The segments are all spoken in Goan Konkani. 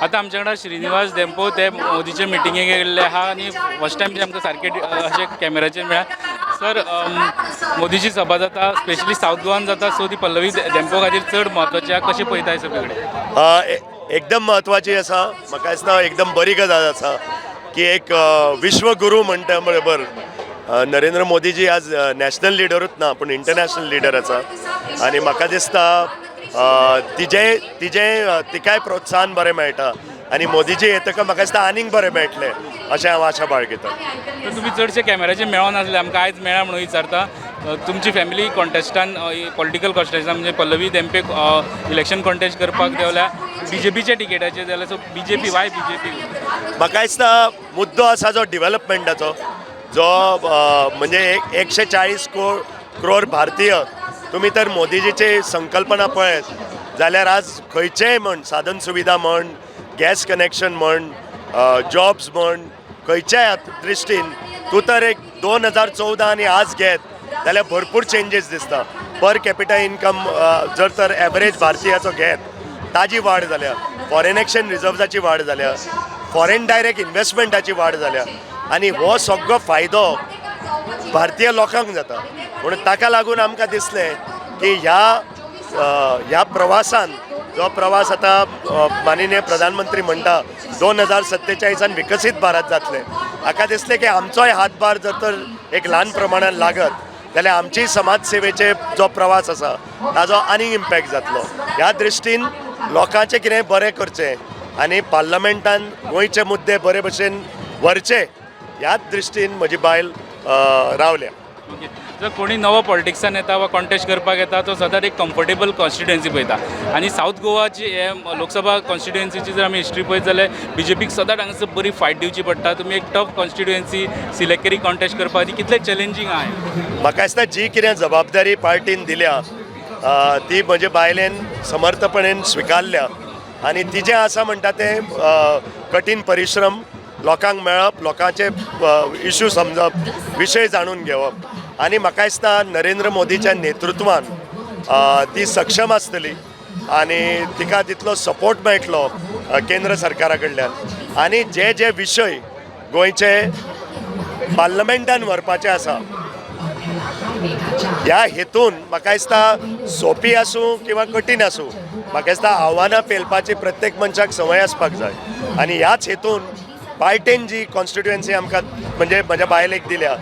आतां आमच्या वांगडा श्रीनिवास धेंपो, ते मोदीचे मिटिंगेक गेल्ले आहा आनी फर्स्ट टायम ते आमकां सारके अशे कॅमेराचेर मेळ्ळा. सर, मोदीची सभा जाता, स्पेशली सावथ गोवान जाता, सो ती पल्लवी धेंपो खातीर चड म्हत्वाची आहा. कशें पळयता हे सगळे कडेन? एकदम म्हत्वाची आसा. म्हाका दिसता एकदम बरी गजाल आसा की एक विश्वगुरू म्हणटा बरोबर नरेंद्र मोदीजी आज नॅशनल लिडरूच ना, पूण इंटरनॅशनल लिडर आसा आनी म्हाका दिसता तिजें तिजें तिकाय प्रोत्साहन बरें मेळटा आनी मोदीजी येतका म्हाका दिसता आनीक बरें मेळटलें अशें हांव आशा बाळगितां. तर तुमी चडशे कॅमेराचेर मेळनासले, आमकां आयज मेळ्ळा म्हणून विचारता. तुमची फॅमिली कॉन्टेस्टान, पॉलिटिकल कॉन्टेस्टान, म्हणजे पल्लवी धेंपे इलेक्शन कॉन्टेस्ट करपाक देंवल्या बीजेपीच्या टिकेटाचेर जाल्यार, सो बीजेपी, वाय बीजेपी? म्हाका दिसता मुद्दो आसा जो डिवेलपमेंटाचो, जो म्हणजे 140 क्रोर भारतीय, तुमी तर मोदीजीची संकल्पना पळयत जाल्यार आज खंयचेय म्हण, साधन सुविधा म्हण, गॅस कनेक्शन म्हण, जॉब्स म्हण, खंयच्याय दृश्टीन तूं तर एक 2014 आनी आज घेत जाल्यार भरपूर चेंजीस दिसता. पर कॅपिटा इनकम जर तर एवरेज भारतीयाचो घेत, ताजी वाड जाल्या, फॉरेन एक्सचेंज रिजर्वजाची वाड जाल्या, फॉरेन डायरेक्ट इन्वेस्टमेंटाची वाड जाल्या आनी हो सगळो फायदो भारतीय लोकांक जाता. म्हणून ताका लागून आमकां दिसलें की ह्या प्रवासान, जो प्रवास आतां माननीय प्रधानमंत्री म्हणटा 2047 विकसीत भारत जातलें, हाका दिसलें की आमचोय हातभार जर तर एक ल्हान प्रमाणान लागत जाल्यार आमची समाज सेवेचे जो प्रवास आसा ताजो आनीक इम्पॅक्ट जातलो. ह्या दृश्टीन लोकांचें कितें बरें करचें आनी पार्लमेंटान गोंयचे मुद्दे बरे भशेन व्हरचे, ह्याच दृश्टीन म्हजी बायल रावल्या. ओके, जर कोणी नवो पॉलिटिक्सान येता वा कॉन्टेस्ट करपाक येता, तो सदांच एक कम्फर्टेबल कॉन्स्टिट्युएन्सी पळयता आनी सावथ गोवाची हे लोकसभा कॉन्स्टिट्युएन्सीची जर आमी हिस्ट्री पळयत जाल्यार बीजेपीक सदांच हांगासर बरी फायट दिवची पडटा. तुमी एक टफ कॉन्स्टिट्युएन्सी सिलेक्ट केली कॉन्टेस्ट करपाक, ती कितलें चॅलेंजींग आहा? म्हाका दिसता जी कितें जबाबदारी पार्टीन दिल्या ती म्हजे बायलेन समर्थपणेन स्विकारल्या आनी तिजें आसा म्हणटा तें कठीण परिश्रम, लोकांक मेळप, लोकांचे इशू समजप, विशय जाणून घेवप आनी म्हाका दिसता नरेंद्र मोदीच्या नेतृत्वान ती सक्षम आसतली आनी तिका तितलो सपोर्ट मेळटलो केंद्र सरकारा कडल्यान आनी जे जे विशय गोंयचे पार्लमेंटान व्हरपाचे आसा, ह्या हेतून म्हाका दिसता सोंपी आसूं किंवा कठीण आसूं, म्हाका दिसता आव्हानां पेलपाची प्रत्येक मनशाक संवय आसपाक जाय आनी ह्याच हेतून पार्टेन जी कॉन्स्टिट्युएन्सी आमकां, म्हणजे म्हज्या बायलेक दिल्या,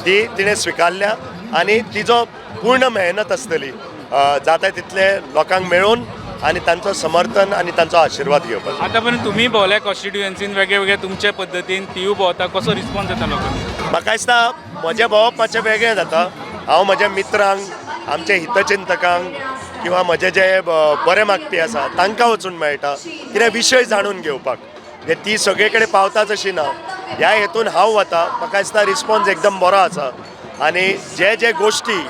ती तिणें स्विकारल्या आनी तिजो पूर्ण मेहनत आसतली जाता तितले लोकांक मेळून आनी तांचो समर्थन आनी तांचो आशिर्वाद घेवपाचो. आतां पर्यंत तुमी भोंवल्या कॉन्स्टिट्युएन्सीन वेगळे वेगळे तुमचे पद्दतीन, तिवूय भोंवता, कसो रिस्पॉन्स येता लोकांक? म्हाका दिसता म्हजें भोंवप मातशें वेगळें जाता. हांव म्हज्या मित्रांक, आमच्या हितचिंतकांक किंवा म्हजे जे बरे मागपी आसा तांकां वचून मेळटा, कितें विशय जाणून घेवपाक. म्हणजे ती सगळे कडेन पावताच अशी ना, ह्या हेतून हांव वता. म्हाका दिसता रिस्पॉन्स एकदम बरो आसा आनी जे जे गोश्टी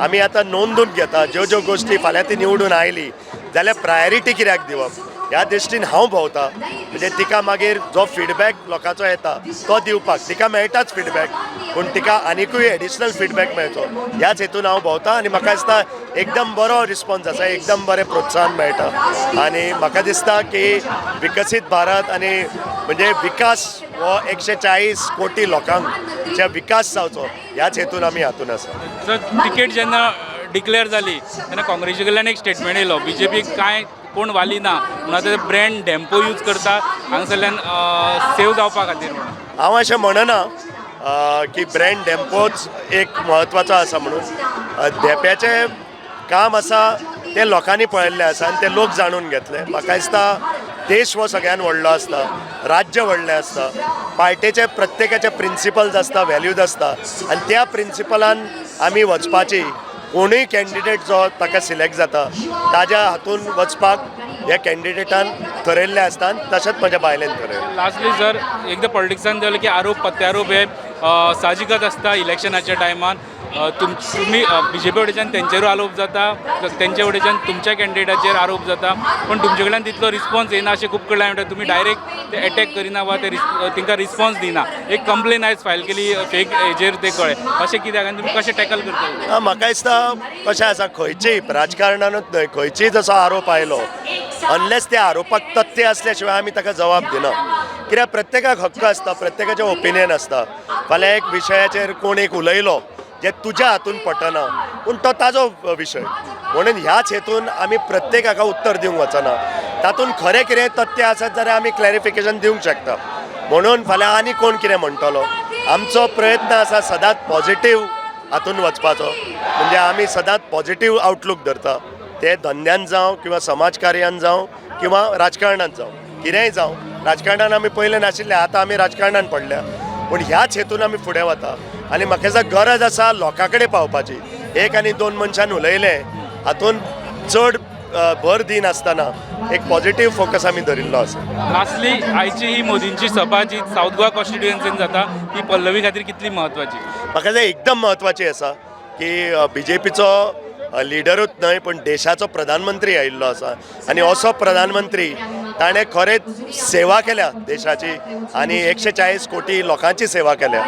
आमी आतां नोंदून घेता, ज्यो ज्यो गोश्टी फाल्यां ती निवडून आयली जाल्यार प्रायोरिटी कित्याक दिवप, ह्या दृश्टीन हांव भोंवता. म्हणजे तिका मागीर जो फिडबॅक लोकांचो येता तो दिवपाक, तिका मेळटाच फिडबॅक, पूण तिका आनिकूय एडिशनल फिडबॅक मेळचो ह्याच हेतून हांव भोंवता आनी म्हाका दिसता एकदम बरो रिस्पॉन्स आसा, एकदम बरें प्रोत्साहन मेळटा आनी म्हाका दिसता की विकसीत भारत आनी म्हणजे विकास हो 140 कोटी लोकांक विकास जावचो ह्याच हेतून आमी हातून आसा. सर, तिकेट जेन्ना डिक्लेअर जाली तेन्ना काँग्रेसी कडल्यान एक स्टेटमेंट येयलो, बीजेपीक कांय कोण वाली ना म्हणून आतां ब्रँड धेंपो यूज करता हांगासरल्यान सेव जावपा खातीर म्हणून. हांव अशें म्हणना की ब्रँड धेंपोच एक म्हत्वाचो आसा म्हणून. धेंप्याचें काम आसा तें लोकांनी पळयल्लें आसा आनी ते लोक जाणून घेतले. म्हाका दिसता देश हो सगळ्यान व्हडलो आसता, राज्य व्हडलें आसता, पार्टेचे प्रत्येकाचे प्रिंसिपल्स आसता, व्हॅल्यूज आसता आनी त्या प्रिंसिपलान आमी वचपाची. कोणूय कॅन्डिडेट जो ताका सिलेक्ट जाता ताज्या हातून वचपाक ह्या कॅन्डिडेटान थरयल्लें आसता आनी तशेंच म्हज्या बायलेन थरयलें. लास्टली सर, एकदां पॉलिटिक्सान देंवले की आरोप प्रत्यारोप हे साहजिकच आसता इलेक्शनाच्या टायमान. तुमी बीजेपी वटेच्यान तेंचेरूय आरोप जाता, तेंचे वटेच्यान तुमच्या कॅन्डिडेटाचेर आरोप जाता, पूण तुमचे कडल्यान तितलो रिस्पॉन्स येना अशें खूब कडेन म्हणटा. तुमी डायरेक्ट ते एटॅक करिना वा ते तांकां रिस्पॉन्स दिना. एक कंप्लेन आयज फायल केली फेक हेजेर, ते कळ्ळें. अशें कित्याक आनी तुमी कशें टॅकल करतले? म्हाका दिसता कशें आसा, खंयचीय राजकारणानूच न्हय, खंयचीय जसो आरोप आयलो, अनलेस त्या आरोपाक तथ्य आसल्या शिवाय आमी ताका जबाब दिना. कित्याक प्रत्येकाक हक्क आसता, प्रत्येकाचें ओपिनियन आसता. फाल्यां एक विशयाचेर कोण एक उलयलो जें तुज्या हातून पटना, पूण तो ताजो विशय. म्हणून ह्याच हेतून आमी प्रत्येकाक उत्तर दिवंक वचना. तातूंत खरें कितें तथ्य आसत जाल्यार आमी क्लॅरिफिकेशन दिवंक शकता. म्हणून फाल्यां आनी कोण कितें म्हणटलो, आमचो प्रयत्न आसा सदांच पॉझिटीव हातून वचपाचो. म्हणजे आमी सदांच पॉझिटीव आउटलूक धरता, ते धंद्यान जावं किंवा समाज कार्यान जावं किंवा राजकारणांत जावं, कितेंय जावं. राजकारणान आमी पयले नाशिल्ले, आतां आमी राजकारणान पडल्या, पूण ह्याच हेतून आमी फुडें वता. आनी म्हाका दिसता गरज आसा लोकां कडेन पावपाची. एक आनी दोन मनशान उलयलें हातून चड भर दिनासतना एक पॉझिटीव फोकस आमी धरिल्लो आसा. लास्टली, आयची ही मोदींची सभा जी सावथ गोवा कॉन्स्टिट्युएन्सीन जाता, ती पल्लवी खातीर कितली म्हत्वाची? म्हाका दिसता एकदम म्हत्वाची आसा की बीजेपीचो लिडरूच न्हय पण देशाचो प्रधानमंत्री आयिल्लो आसा आनी असो प्रधानमंत्री ताणें खरेंच सेवा केल्या देशाची आनी 140 कोटी लोकांची सेवा केल्या.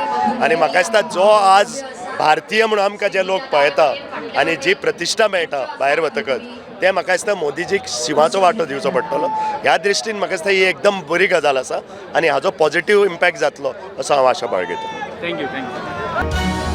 आनी म्हाका दिसता जो आज भारतीय म्हणून आमकां जे लोक पळयता आनी जी प्रतिश्ठा मेळटा भायर वतकच, तें म्हाका दिसता मोदीजीक शिंवाचो वांटो दिवचो पडटलो. ह्या दृश्टीन म्हाका दिसता ही एकदम बरी गजाल आसा आनी हाजो पॉझिटीव इम्पॅक्ट जातलो असो हांव आशा बाळगितां. Thank you, thank you.